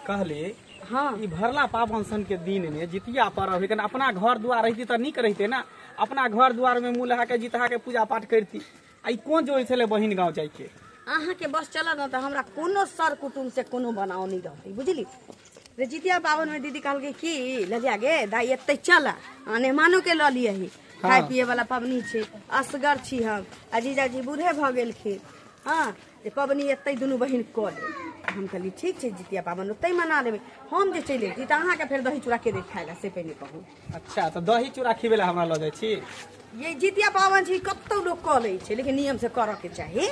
कहले हाँ ई भरला पावन सन के दिन में जितिया पर्व है, अपना घर द्वार रहती त नीक रहते ना। अपना घर द्वार में मुँह लगा के जितहा के पूजा पाठ करती। आ ई कोन जोड़ छले बहिन गाँव जाय के? अहाँ के बस चलत न त हमरा कोनो सर कुटुम से कोनो बनाव नहीं रहते बुझली। रे जितिया पावन में दीदी कहलकै कि ललिया गे दाई एते चल आ मेहमानो के ल लियही, खाए पिए वाला पबनी छै, असगर छी हम आ जीजाजी बूढ़े भऽ गेलखिन। हाँ जे पबनी एते दुनू बहिन कऽ ले। हम कहली ठीक छै जितिया पाबनि ओतै मना लेबै। हम जे चलि अयती तऽ अहाँके फेर दही चूड़ा के दे खाय लए से पहिने कहू। अच्छा तऽ दही चूड़ा खिबै लए हमरा लऽ जाइ छी? ये जितिया पाबनि छै कतौ लोक कऽ लै छै, लेकिन नियम से करऽ के चाही।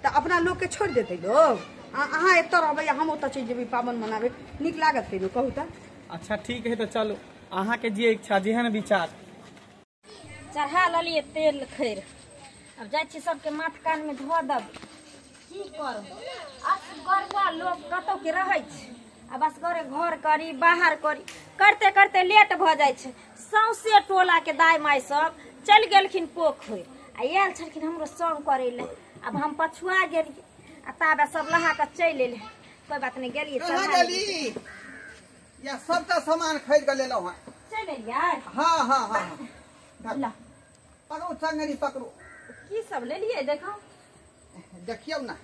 तऽ अपना लोकके छोड़ि देतै लोक? अहाँ एतऽ रहबै आ हम ओतऽ चलि जेबै पाबनि मनाबै, नीक लागत कहियो कहू तऽ? अच्छा ठीक है तऽ चलू, अहाँके जे इच्छा जेहन विचार। चढ़ा लेलियै तेल खैर, आब जाइ छी सबके माथ कानमे धऽ देबै। की करू असगरवा लोक कतौ के रहै छै, आब असगरे घर करी बाहर करी करते करते लेट भऽ जाइ छै। सौंसे टोला के दाय माय सब चलि गेलखिन पोखरि आ आयल छलखिन हमरो संग करै लए। आब हम पछुआ गेलियै आ ताबे सब नहा कऽ चलि एलै। कोइ बात नहि, गेलियै कहाँ गेली? या सबटा सामान खरीद के लेलहुँ हँ। चलि एलियै? हाँ हाँ हाँ हाँ। पकड़ू चंगरी पकड़ू। की सब लेलियै देखो? देखियौ ना,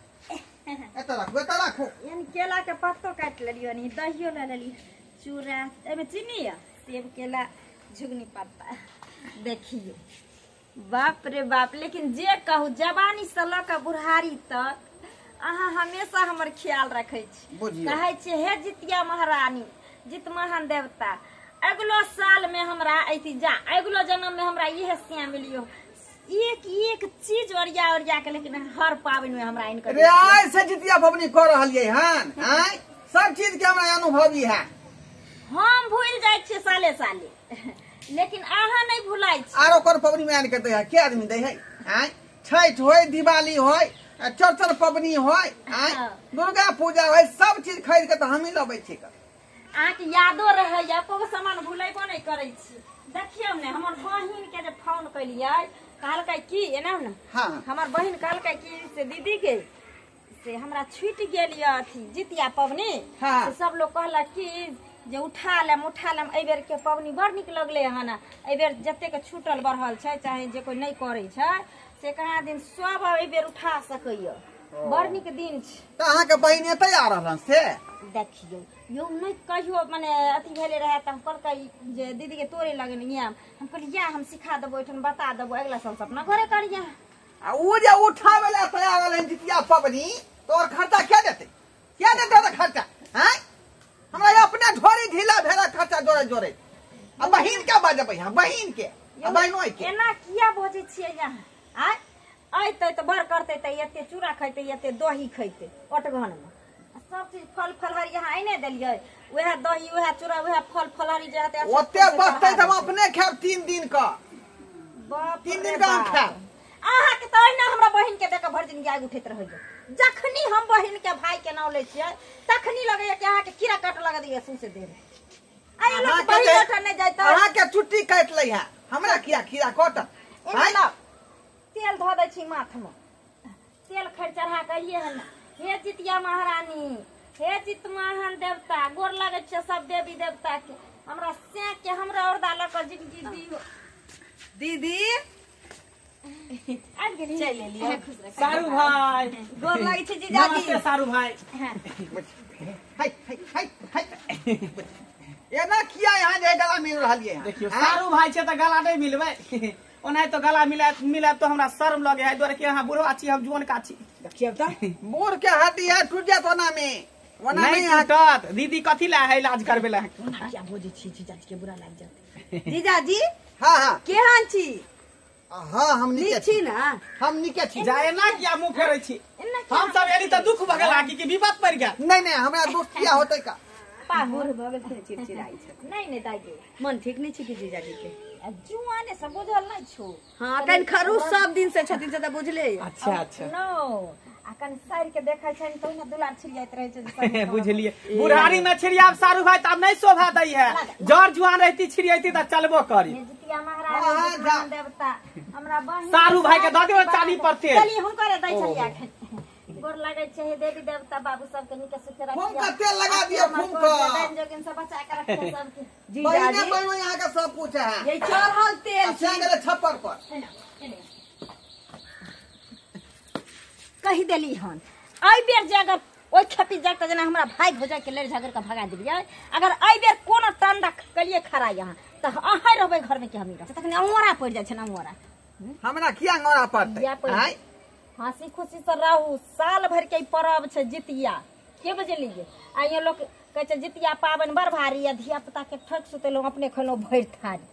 एतऽ राखू एतऽ राखू। यानी केला के पत्तो काटि लेलियै, यानी दहियो लऽ लेलियै, चूड़ा एहिमे चीनी यऽ, सेब केला झुगनी पत्ता। देखियौ बाप रे बाप, लेकिन जे कहू जवानी से लऽ कऽ बुढ़ारी तक अहाँ हमेशा हमर ख्याल रखै छी। कहै छी हे जितिया महारानी, जित महान देवता, अगिलो साल में हमरा अथी जा अगिलो जन्म में हमरा इहे सिया मिलियो। एक एक चीज ओरिया ओरिया के, लेकिन हर पाबनि में हमरा इनकर रे आइ से जितिया पबनी कऽ रहलियै हन। आइ सब चीज के हमरा अनुभवी है। हम भूलि जाइ छियै साले साले, लेकिन अहाँ नहीं भुलाइ छी। आरो कोन पबनी में आनि के दै है? के आदमी दै है? आइ छठि होय, दिवाली होय, चौरचन पबनी होय, आइ दुर्गा पूजा होय, सब चीज खरीद के तऽ हमही लबै छी। अहाँके यादो रहैया, एको सामान भुलेबो नहि करै छी। देखियौ ने हमर बहिन के जे फोन केलियै कहलकै की एना ने, हाँ। हमर बहिन कहलकै कि से दीदी के से हमरा छूटि गेल यऽ अथी जितिया पबनी। हाँ। से सब लोग कहलक कि जे उठा लेम उठा लेम, एहि बेर के पबनी बड़ नीक लगलै हन। एहि बेर जतेक छूटल बढ़ल छै चाहे जे कोइ नहि करै छै से कहाँ दिन सब एहि बेर उठा सकैया, बड़ नीक दिन छै। तऽ अहाँके बहिन एतै आ रहल हन से? देखियौ यौ नहि कहियो मने अथी भेलै रहए तऽ हम कहलकै जे दीदी के तोरे लगन आयब। हम कहलियै या हम सिखा देबो एहिठाम बता देबो, अगिला साल से अपना घरे करिया। आ ओ जे उठाबै लए तैयार रहलै जितिया पबनी तऽ ओकर खर्चा के देतै? के देतै ओकर खर्चा? आँय हमरा अपने झोरी ढीला भेला खर्चा जोड़े जोड़े। आ बहिन के बजबै हम, बहिन के आ बहिनोइ के। एना किया बजै छियै यहाँ? आँय अयतै तऽ बड़ करतै तऽ एते चूड़ा खैतै एते दही खैतै ओटघन में। सब चीज फल फलहरी यहाँ आने देलियै, वएह दही वएह चूड़ा वएह फल फलहरी जे हेतै ओते बचतै तऽ हम अपने खायब 3 दिन का। बाप 3 दिन का हम खायब। अहाँके तऽ अहिना हमरा बहिन के देख भरि दिन आगि उठैत रहैया। जखनी हम बहिन के भाई के नाम लै छियै तखनी लगैया कि अहाँके कीड़ा काट लगा दैया सौंसे देह। आइ लोक बहिन ओठा नहि जाइत। अहाँके चुट्टी काटि लै है, हमरा किया कीड़ा काटत? तेल धऽ दै छी माथ में, तेल खैर चढ़ा के अलियै हन। हे जितिया महारानी, हे जितमाहन देवता, गोर लगै छै सब देवी देवता के, हमरा से के हमरा औरदा लऽ कऽ जिंदगी दियौ। दीदी आबि गेली? चलि एलियै। सारू भाई गोर लगै छै जीजाजी। नमस्ते सारू भाई। हाय हाय हाय हाय, एना किया यहाँ जे गला मिल रहलियै हन? देखियौ सारू भाई छै तऽ गला नहि मिलबै, ओनाहि तो गला मिलायब तो हमरा शर्म लगे है, दुआरे कि अहाँ बुढ़वा छी हम जुअनका छी। देखियौ तऽ बूढ़ के हड्डी है टूट जायत ओना में, ओना नहीं टूटत। दीदी कथी ला है इलाज करबे ला? ओना किया बजै छी जीजाजी के बुरा लागि जायत। जीजाजी हाँ हाँ केहन छी? हाँ हम नीके छी ना, हम नीके छी। जाए ना किया मुँह फेरै छी? हम सब एली तऽ दुख भऽ गेल कि विपद पड़ि गेल। नहीं नहीं हमरा दुख किया होतै का? बूढ़ भऽ गेल चिड़चिड़ाइ छै। नहीं नहीं दाइ गे मन ठीक नहीं छै कि जीजाजी के? जुआने से बुझल नहीं छौ। हाँ कनि खरूश सब दिन से छथिन से तऽ बुझले। अच्छा अच्छा नो आ कनि सर के देखै छै तऽ ओहिना दुलार छिड़ियाइत रहै छै। बुझलिए बुढ़ारी में छिड़ियाब सारू भाई तब नहीं शोभा दै है। जर जुआन रहती छिड़ियाती तऽ चलबो करी। जितिया महारानी देवता हमरा बहिन सारू भाई के दऽ दियौ चाली पर तेल। चलिए हुनकरे दै छलियै एखन। गोर लागै छै हे देवी देवता बाबू सबके नीक सुख राखिए। खूब का तेल लगा दियो खूब का। डाइन जोगिन सब बचा के रखिए सबके। बहिने बहिने यहाँ का सब कुछ है। ये चढ़ल तेल अच्छा गेले छप्पर पर। कहि देली हन एहि बेर जे अगर ओहि खेपी जाक जेना हमरा भाई भौजाई के लड़ झगड़ के भगा देलियै, अगर एहि बेर कोनो टंडा कलिए खड़ा यहाँ तऽ अहाँ रहबै घर में कि हमही रहबै? तखने अंगोरा पड़ि जाइ छै ने अंगोरा। हमरा किया अंगोरा पड़तै? आँय हंसी खुशी से रहू, साल भर के परब छै जितिया, के बुझलियै? आ यहाँ लोक कहै छै जितिया पाबनि बड़ भारी आ धिया पुता के ठक सुतेलहुँ अपने खयलहुँ भरि थारी।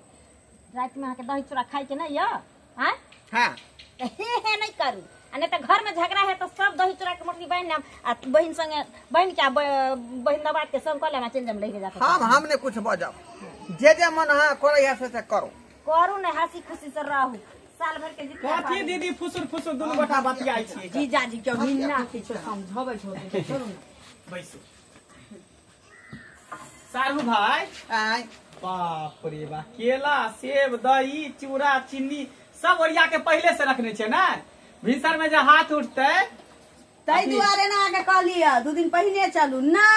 रातिमे अहाँके दही चूड़ा खाइके नहि यऽ? आँय हाँ तऽ हे हे नहि करू, आ नहि तऽ घर में झगड़ा है तो सब दही चूड़ा के मोटरी बान्हि लेब आ बहिन संगे बहिन के बहिन दबात के संग कऽ लेब आ चलि जायब लहि जाके। हम नहि कुछ बजब, जे जे मन अहाँ करै है से करू करू ने, हंसी खुशी से रहू साल भर के जितिया। कथी दीदी फुसुर फुसुर दुनू गोटा बतियाइ छियै? जीजाजी के मिन्ना किछु समझबै छौ छोड़ू ने। बैसू सारू भाई। आँय बाप रे बा, केला सेब दही चूड़ा चीनी सब ओरिया के पहले से रखने छै ने, भिनसर में जे हाथ उठते ताहि दुआरे ना अहाँके कहलियै 2 दिन पहिने चलू ना।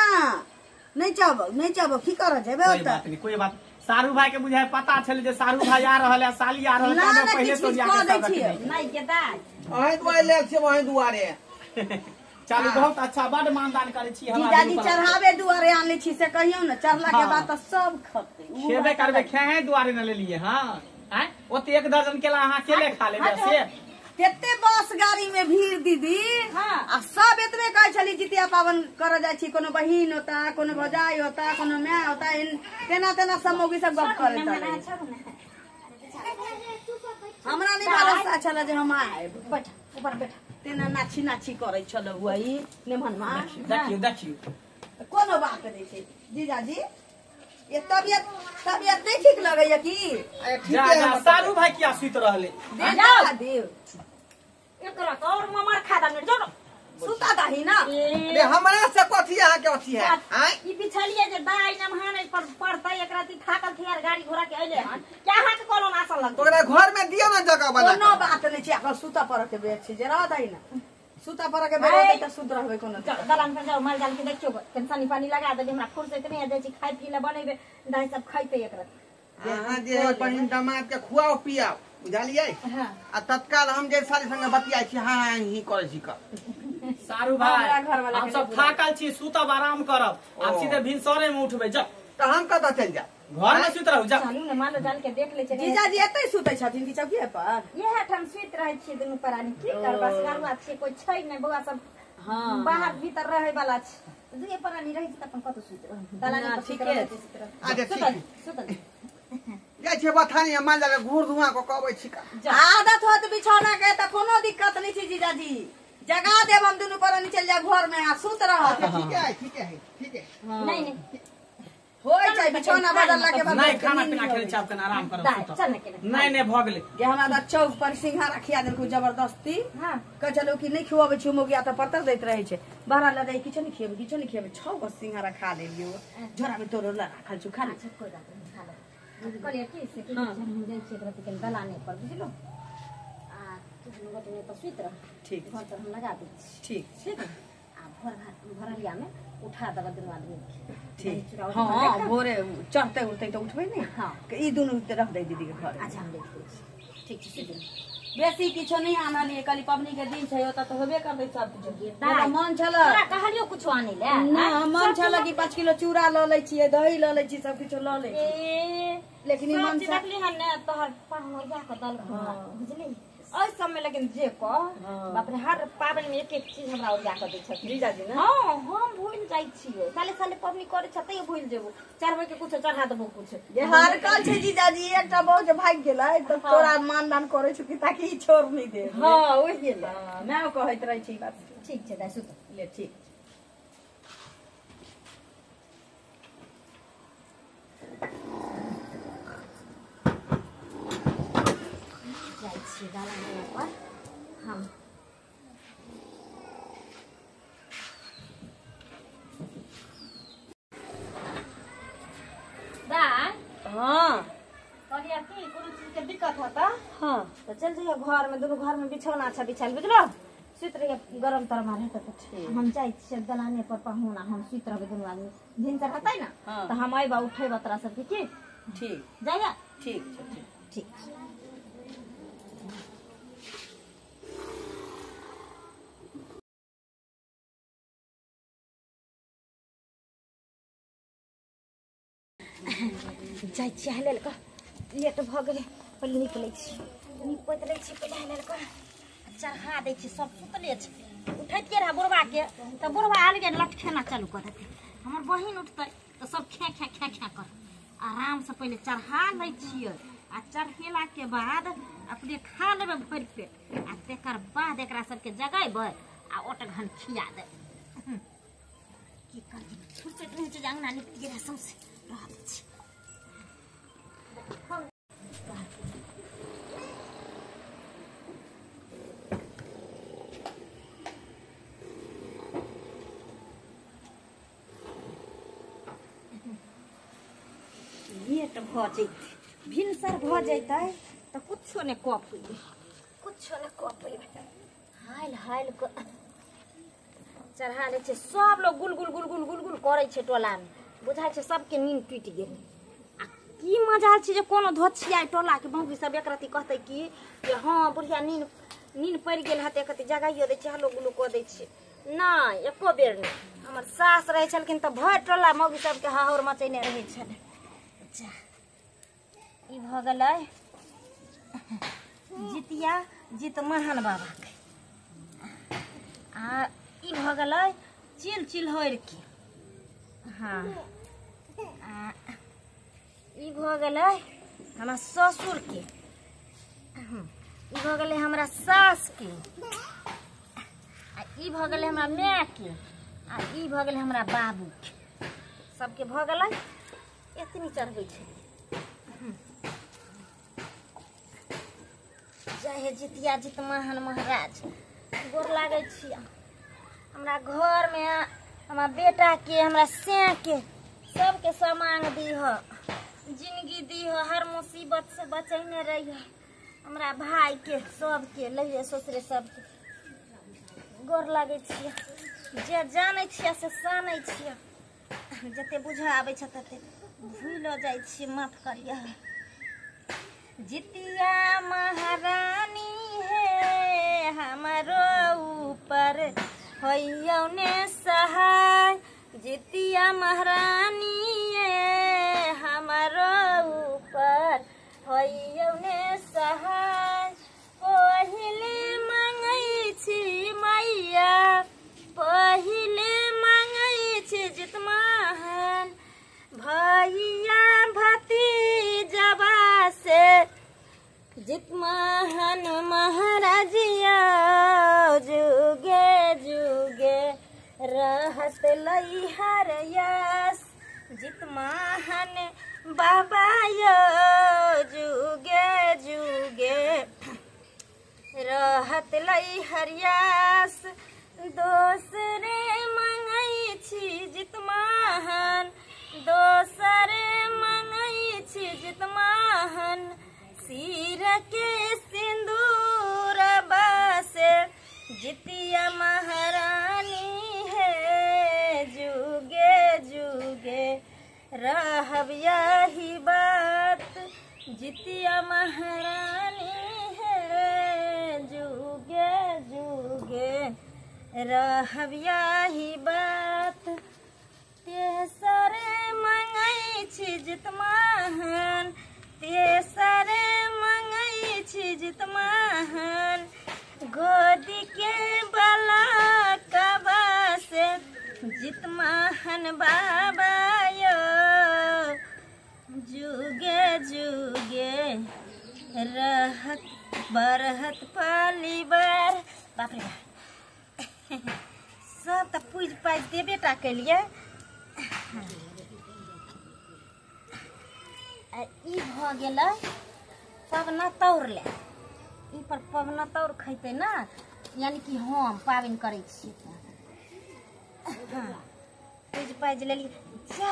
नहीं चलब नहीं चलब की करऽ जेबै कोई बात नहीं, कोई बात। सारू भाई के बुझाय पता छल जे सारू भाई आ रहल है साली आ रहल है, पहले से ओरिया के सब रखने। नहीं के दाइ अहीं दुआरे लेल छियै वहीं दुआरे। चलू बहुत अच्छा, बड मानदान करै छी हमरा। जीजाजी चढ़ावे दुआरे आनले छी से कहियौ ने, चढ़ला के बाद तऽ सब खतै। खेबे करबै, खेहे दुआरे न लेलियै। हाँ आँय ओते 1 दर्जन केला अहाँ केले खा लेबै से। कते बस गाड़ी में भीड़ दीदी। हाँ। आ सब एतबे कहै छली जितिया पावन करऽ जाइ छी, कोनो बहिन होता कोनो भौजाई होता कोनो my होता, तेना तेना सब मौगी सब गप करैत रहै। हमरा नहि भरोसा छल जे हम आयब। बैठ ऊपर बैठ। तेना नाची नाची करै छल वही नेमनमा। देखियौ देखियौ कोनो बात नहि छै जीजाजी। ये तबियत तबियत नहीं ठीक लगैया की? जा जा सारू भाई किया सुति रहले? देव एकरा तो और मार खा दम जो सुता दही ना। अरे हमरा से कथी अहाँ के अथी है? आँय ई बिछलिए जे दाइ नमहाने पर पड़तै एकरा ती थाकल थियार गाड़ी घोड़ा के अइले हन, क्या अहाँ के कोनो आसन लगतै? ओकरा घर में दियौ ना जगह बना। कोनो बात नहीं छै, अगर सुता पर के बेर छै जे रह दही ना, सुता पर के बेर होतै त सुत रहबै। कोनो दलान पर जाओ माल जाल के देखियो टेंशन पानी लगा देबै, हमरा फुर्सत नहीं आ जाइ छै खाइ पी ले बनेबै दाइ सब खैतै एकरा। अहाँ जे बहिन दामाद के खुआओ पियाओ बुझलियै? हां आ तत्काल हम जे साली संगे बतियाइ छी हां हां ही करै छी। सारू भाई हम सब थाकल छी, सुतब आराम करब, आब सीधे भिनसरे में उठबै। जा त हम कतऽ चलि जायब? घर में सुत रहू। जा चलू ने मालो जाल के देख ले छै। जीजाजी एतै सुतै छथिन कि चौकिए पर? इएह ठाम सुति रहै छियै दुनू प्राणी, की करबै असगरुआ छियै, कोइ छै नहि, बौआ सब हां बाहर भीतर रहै वाला छै, दुए प्राणी रहै छै त अपन कतौ सुति रहू दलानी पर ठीके। अच्छा ठीक सुतल जाइ छियै बथानी माल जाल घूर धुआं कऽ के अबै छी। आदत होत बिछौना के त कोनो दिक्कत नहीं छै जीजाजी, जगा देब हम दुनू प्राणी चलि जायब घर में आ सुत रहब। ठीक है ठीक है ठीक है। नहीं नहीं होय छै बिछौना बदलला के बाद नहीं खाना पीना खेले छै, आब कने आराम करब चल ने केने। नहीं नहीं भऽ गेलै जे हमरा त चौक पर सिंघाड़ा खिया देलकौ जबरदस्ती। हां कहै छलौ कि नहि खुआबै छियौ मौगिया त परतर दैत रहै छै, बाहर लऽ जाइ किछो नहि खिएबै किछो नहि खिएबै, 6 गो सिंघाड़ा खा लेलियौ, झोरा में तोरो लऽ राखल छौ खा ले। अच्छा कोइ बात नहीं खा ले। कहलियै की से कि हम जाइ छियै एकरा के दलाने पर बुझलो, आ तू दुनू गोटे में तऽ सुति रह। ठीक घर तर हम लगा दै छी। ठीक ठीक आ भोर भरलिया में उठा देबै दुनू आदमी के। ठीक हाँ भोरे चढ़ते उठते तो उठबै ने। हाँ ई दुनू रख दे दीदी के घर। अच्छा हम देख दै छी। ठीक छै सुति रह। बेसी किछो नहीं आनलियै, कहली पबनी के दिन छै ओतऽ तऽ होबे करतै सब किछो। मन छल तोरा कहलियो कुछो आनै ले ना, मन छल कि 5 किलो चूड़ा लऽ लै छियै, दही लऽ लै छी, सब किछो लऽ लै छी, लेकिन ई मन देखली हन ने तोहर पाहुन ओरिया के दल बुझली ओहि सब में, लेकिन जे कह बाप रे हर पाबनि में एक एक चीज हमरा ओरिया के दै छथिन जीजाजी ने। हाँ हम भूल जाइ छियै, साले साले पबनी करै छ तैयो भूल जेबो, चढ़बै के कुछो चढ़ा देबो कुछो। जे हर कल छै जीजाजी एकटा बहु जे भागि गेलै तऽ तोरा मानदान करै छौ कि ताकि ई छोड़ नहि दे। हाँ ओहि ले माय कहैत रहै छै ई बात। ठीक छै दाइ सुत ले। ठीक जाइ छियै दलाने पर हम। दाइ हाँ कहलियै की कोनो चीज के दिक्कत होता हाँ तो चल जइयो घर में, दुनू घर में बिछौना छै बिछायल बुझलो, सुति रहिए गरम तरम रहतै तऽ हम जाइ छियै दलाने पर पहुना हम सुति रहबै दुनू आदमी भिनसर हेतै ने तऽ हम अयबा उठेबा तोरा सबके की ठीक जाइया ठीक छै ठीक ठीक छै। जाइ छियै हेलल कऽ लेट भऽ गेलै पहिले नीप लै छी नीप पोति लै छी पहिले हेलल कऽ चढ़ा दै छी सब सुतले छै उठैत के रहै बुढ़बा के तऽ बुढ़बा अलगे लटखेना चालू कऽ देतै हमर बहिन उठतै तऽ सब खे खे खे खे कर आरामसँ पहिले चढ़ा लै छियै आ चढ़ेलाके बाद अपने खा लेबै भरि पेट आ तकर बाद एकरा सबके जगेबै आ ओटघन खिया देबै की करबै फुर्सत नहि छै जे अङ्गना निपटिए रहै सौंसे रह दै छी। लेट भऽ जैतै भिनसर भऽ जैतै तऽ कुछो नहि कऽ पेबै कुछो नहि कऽ पेबै हालि हालि कऽ चढ़ा लै छै सब लोग गुल गुल गुल गुल गुल गुल करै छै टोलामे बुझाइ छै सबके नींद टूटि गेलै आ की मजा छै जे कोनो धोछिया टोलाके मौगी सब एकरत्ती कहतै कि जे हँ बुढ़िया नींद नींद पड़ि गेल हत एकरत्ती जगाइयो दै छै हलो गुलो कऽ दै छै नहि एको बेर नहि हमर सास रहै छलखिन तऽ भरि टोला मौगी सबके हाहोर मचेने रहै छलै। अच्छा ई भऽ गेलै जितिया जितमहन बाबाके आ ई भऽ गेलै चिल चिल्होरिके हाँ आ ई भऽ गेलै हमरा ससुरके ई भऽ गेलै हमरा सासके आ ई भऽ गेलै हमरा मायके आ ई भऽ गेलै हमरा बाबूके सबके भऽ गेलै एतनी चढ़बै छै। जय हे जितिया जितमहन महाराज गोर लागै छियै हमरा घरमे हमरा बेटाके हमरा सैके सबके सामान दीह जिंदगी दीह हर मुसीबत से बचैने रहिह हमरा भाईके सबके लैहे ससुरे सबके गोर लागै छियै जे जानै छियै से सानै छियै जते बुझा आबै छै तते भूलो जाइ छियै माफ करियह। जितिया महारानी हे हमरो ऊपर होइयौ ने सहाय जितिया महारानी हे हमरो ऊपर होइयौ ने सहाय पहिले मंगै छी मैया पहिले मंगै छी जितमहन भैया भतीजबा से जितमहन महाराजिया जुगे जुगे रहत लैहर यस जितमहन बाबा यो जुगे जुगे रहत लैहर यस दोसरे मंगै छी जितमहन दोसरे मंगै छी जितमहन सिर के सिंदूर बसे जितिया महारानी है जुगे जुगे रहब यही बात जितिया महारानी है जुगे जुगे रहब यही बात तेसरे मंगै छी जितमहन तेसरे मंगै छी जितमहन गोदी के बला कबा से जितमहन बाबा यो जुगे जुगे रहत बरहत पालीबार। बाप रे बाप सब तऽ पूज पाजि देबे टा केलियै। आ ई भऽ गेलै पबना तौर ले ई पर पबना तौर खैतै ने यानी कि हम पाबनि करै छियै। हाँ पूज पाजि लेलियै। जा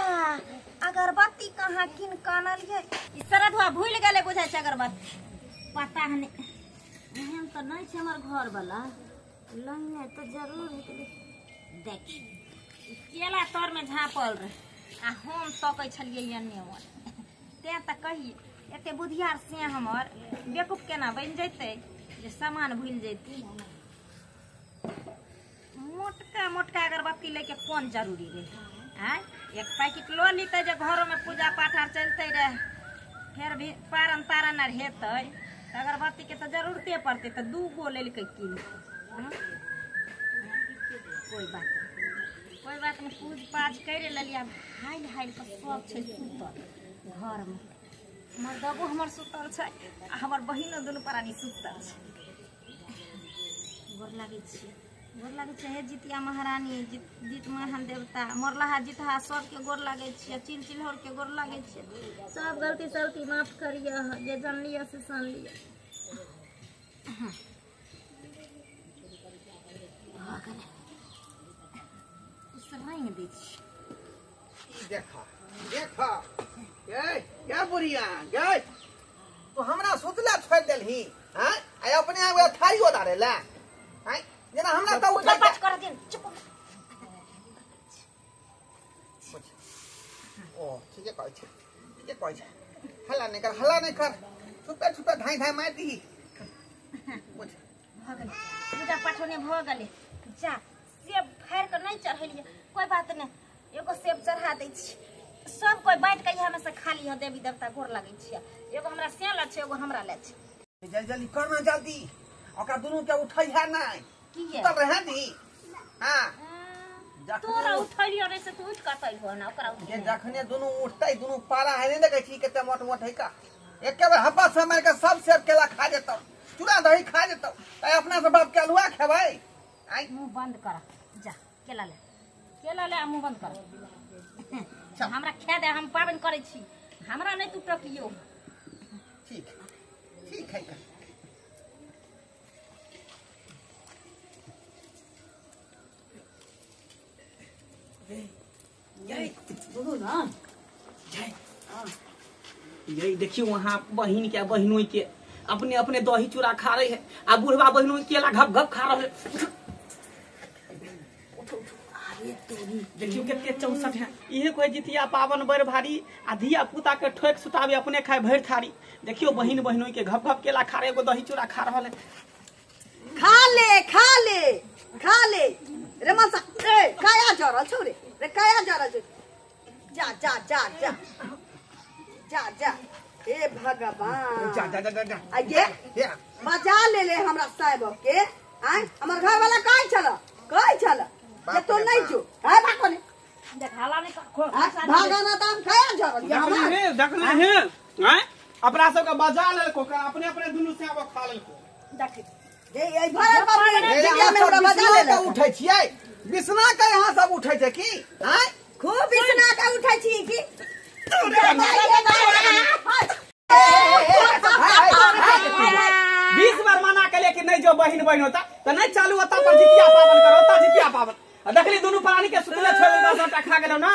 अगरबत्ती कहाँ कीन कऽ आनलियै ई सरधुआ भूलि गेलै बुझाइ छै अगरबत्ती पता नहि एहन तऽ नहि छै हमर घरवला। लंगे तो जरूर हेतै। देखी केला तर में झाँपल रहे आ हम तकै छलियै एन्ने ओन्ने, तें तऽ कहियै एते बुधियार से हमर बेवकूफ केना बनि जैतै जे सामान भूलि जैती। मोटका मोटका अगरबत्ती लैके कोन जरूरी रहै? आँय, एक पैकेट लऽ लितै जे घरोमे पूजा पाठ आर चलतै रहै, फेर भी पारन तारन आर हेतै तऽ अगरबत्तीके तऽ जरूरते पड़तै, तऽ 2 गो लेलकै कीन। कोई बात नहीं, कोई बात नहीं, पूज पाज करि लेलियै। आब हालि हालि कऽ सब छै सुतल घरमे, हमर दबो हमर सुतल छै आ हमर बहिनो दुनू प्राणी सुतल छै। गोर लागै छियै, गोर लागै छियै हे जितिया महारानी, जीत महान देवता, मरलाहा जितहा सबके गोर लागै छियै, चिल चिल्हौरके गोर लागै छियै। सब गलती सलती माफ करियै, जे जानलियै से सुनलियै। भऽ गेलै, रंग दै छी। देखा देखा गे गे बुढ़िया गे, तू हमरा सुतला छोड़ि देलही हैं आ अपने आप थारी ओदारे ला हैं, जेना हमरा तऽ पूजा पाठ कर दिन। चुप। ओ ठीके कहै छै, ठीके कहै छै, हल्ला नहीं कर, हल्ला नहीं कर, छुपे छुपे धाई धाई मारि दीही। भऽ गेलै पूजा पाठ होने भऽ गेलै। जा सेब फाड़ि कऽ नहि चढ़ेलियै, कोई बात नहीं, एगो सेब चढ़ा दै छी, सब कोई बाँटि कऽ इएह में से खा लिहऽ। देवी देवता गोर लगै छियै, एगो हमरा से लए छै, एगो हमरा लए छै। जल्दी जल्दी कर ना जल्दी, ओकरा दुनू के उठै है नहीं, किए सुतल रहै दी। हां तोरा उठैलियो रे से तू उठि कऽ तैहो ना, ओकरा जे जखने दुनू उठतै दुनू पारा है नहीं देखै छी कते मोट मोट है का, एके बेर हब्बा से मारि के सब सेब केला खा जेतौ, चूड़ा दही खा जेतौ, तै अपना सब बाप के अलुआ खेबै। आई मुंह बंद कर, जा केला ले, केला ले आ मुंह बंद कर। हमरा खा दे, हम पाबनि करै छी, हमरा नहि तू टोकियो। ठीक ठीक है। ना यही देखियो वहाँ बहिन के बहिनोई के अपने अपने दही चूड़ा खा रहे है आ बुढ़वा बहिनोई केला घप घप खा रहे। देखियो कते 64 है। इहे कोई जितिया पावन बड़ भारी आ धिया पुता के ठोक सुतावे अपने खाए भरि थारी। देखियो बहिन बहिनोई के घप घप केला खा रहे, एगो दही चूड़ा खा रहल है। खा ले खा ले खा ले रे मनसा, ए काया जरल छौ रे, रे काया जरल छौ, जा जा जा जा जा जा, हे भगवान, जा जा जा जा आ ये बजा ले ले हमरा साहेब के। आय हमर घर वाला कहै छल, कहै छल जे तो नहीं जो है भागो ने, देख हाला नहीं कर, भागा ना त हम काया जरल ये हमरा देखली हे, देखली हे आय अपना सब के बजा लेलको, अपने अपने दुनू साहेब खा लेलको। देख जे ए भरल बाबू जितिया में हमरा बजा ले के उठै छियै, बिसना के यहाँ सब उठै छै की? आय खूब बिसना के उठै छी की? 20 बार मना के लेकिन नहीं जो बहिन बहिन होता तो नहीं चालू होता पर जितिया पावन करो, होता जितिया पावन। आ देखली दुनू प्राणी के सुतले छोड़ देलको, सबटा खा गेलौ ना।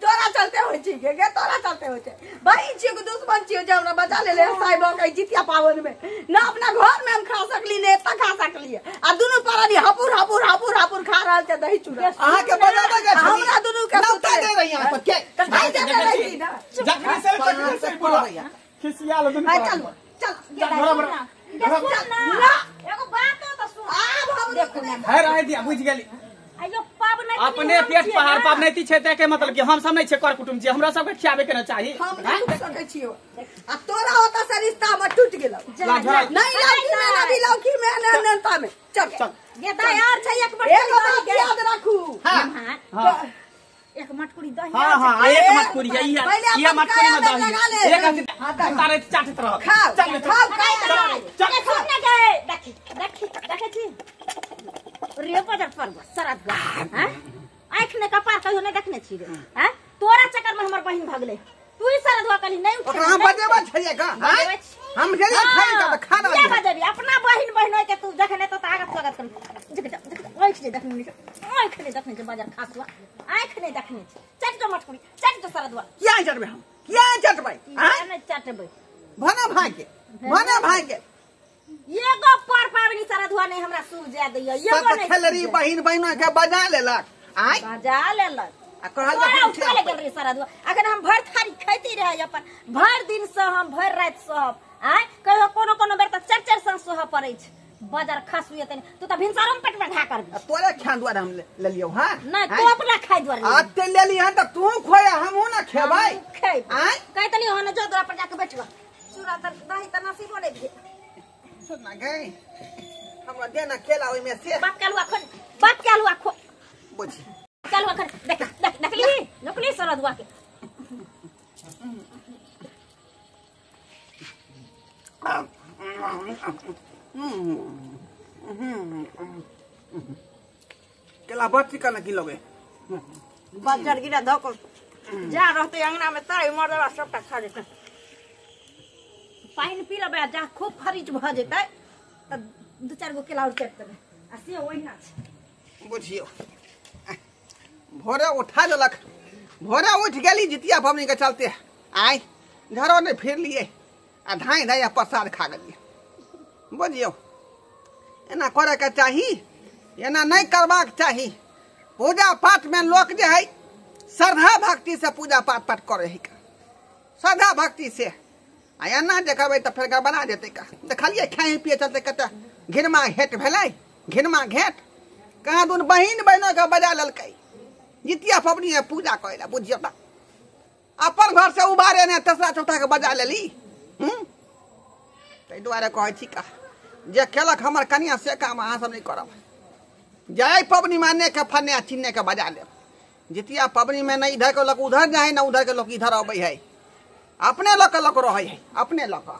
तोरा चलते होइ छी गे, तोरा चलते होइ छै। बहिन छियो के दुश्मन छियो जे हमरा बचा लेले साहिब के जितिया पावन में ना अपना घर में हम खा सकली ने एता खा सकली आ दुनू प्राणी हपुर हपुर हपुर हपुर खा रहल छै दही चूड़ा। अहाँ के बजाबे के हमरा दुनू के नौता दे रही अहाँ सब के त खाइ दे रही ना, जखनी से तखनी से बोला खिसिया ल दुनू। चल चल ना एगो बात त सुन, आब हम देखो ना है रह दिया बुझ गेली। आइयो पाबनि अपने पेट पहाड़ पाबनैती छै ते के मतलब कि हम सब नहीं छै कर कुटुम छी, हमरा सबके खियाबे के न चाही। हम नहीं टूट सकै छियो आ तोरा होता से रिश्ता हमर टूट गेलौ। नहीं लौकी में ना भी लौकी में ना ननता में चल चल ये दाई और छै एक मटकुरी दही याद राखू। हां हां एक मटकुरी दही। हां हां एक मटकुरी है ये मटकुरी में दही एक हाथ तारे चाटत रह। चल खाओ चल सुन ना गए देखी देखी देखै छी रे बजर पर शराब गा हां आंख ने कपार कहियो नहीं देखने छी रे। हां तोरा चक्कर में हमर बहिन भगले, तू ही शरद कली नहीं उठे। ओकरा हम बजेबा छलिए का? हम जरिया खाई का खाना के बजेबी अपना बहिन बहिन के तू जखने तो ताकत स्वागत कर जख जख आंख ने देखने आंख ने देखने छै बाजार खासुआ आंख ने देखने छै। चट तो मटकुरी चट तो शरदवा किया चटबै हम, किया चटबै? हां नहीं चटबै भना भाई के, भना भाई के एगो पर पावनी सारा धुआ नहीं हमरा सूझ जा दैया एगो नहीं खेलरी बहिन बहिन के बजा लेलक आय बजा लेलक आ कहल तोरा उठा ले गेल रे सारा धुआ। अखन हम भर थारी खैती रहे अपन भर दिन से हम भर रात सहब आय कहियो कोनो कोनो बेर त चार चार संग सोह पड़ै छै बाजार खासु एतने तू त भिनसरम पेट में घा कर तोरे खान दुआरे हम लेलियौ हां नहीं तू अपना खाइ दुआरे आ ते लेली हन त तू खोया हमहू ना खेबै आय कहतली हो न जो द्वार पर जाके बैठबा चूड़ा त दही त नसीबो नहीं भेल। सुन ना गई हमरा दे ना केला ओइ में से बाप के आलू अखन बाप के आलू अखो बुझी के आलू अखन देख देख देखली नकली सरदुआ के केला बड़ चिकन की लगे बज्जर गिरा धो जा रहते अंगना में तारे मरदवा सबटा खा जेतै। पानि पी लेबै जा खूब फरिज भऽ जेतै त दू चार गो केला और चाटि देबै आ से ओहिना छै। बुझियो भोरे उठा लेलक भोरे उठ गेली जितिया पबनी के चलते आय घरो नहीं फिर लिए आ धाई धाई प्रसाद खा गेलिए। बुझियो एना करे के चाही एना नहीं करबाक चाही। पूजा पाठ में लोग जे है श्रद्धा भक्ति से पूजा पाठ पाठ करे है श्रद्धा भक्ति से आ एना जे करबै तऽ फेर गड़बड़ा जेतै का। देखलियै खाए पिए चलते कते घिनमा घेट भेलै घिनमा घेट कहाँ दुन बहिन बहिनो के बजा लेलकै जितिया पबनी है पूजा करे ला। बुझियो त अपन घर से उबारे ने तेसरा चौथा के बजा लेली। ताहि दुआरे कहै छी का जे केलक हमर कनिया से काम अहाँ सब नहीं करब। जाय पबनी माने के फन्ने चिन्ने के बजा लेब। जितिया पबनी में न इधर के लोग उधर जाए न उधर के लोग इधर अबै है अपने लऽ के लोक रहै है अपने लऽ के।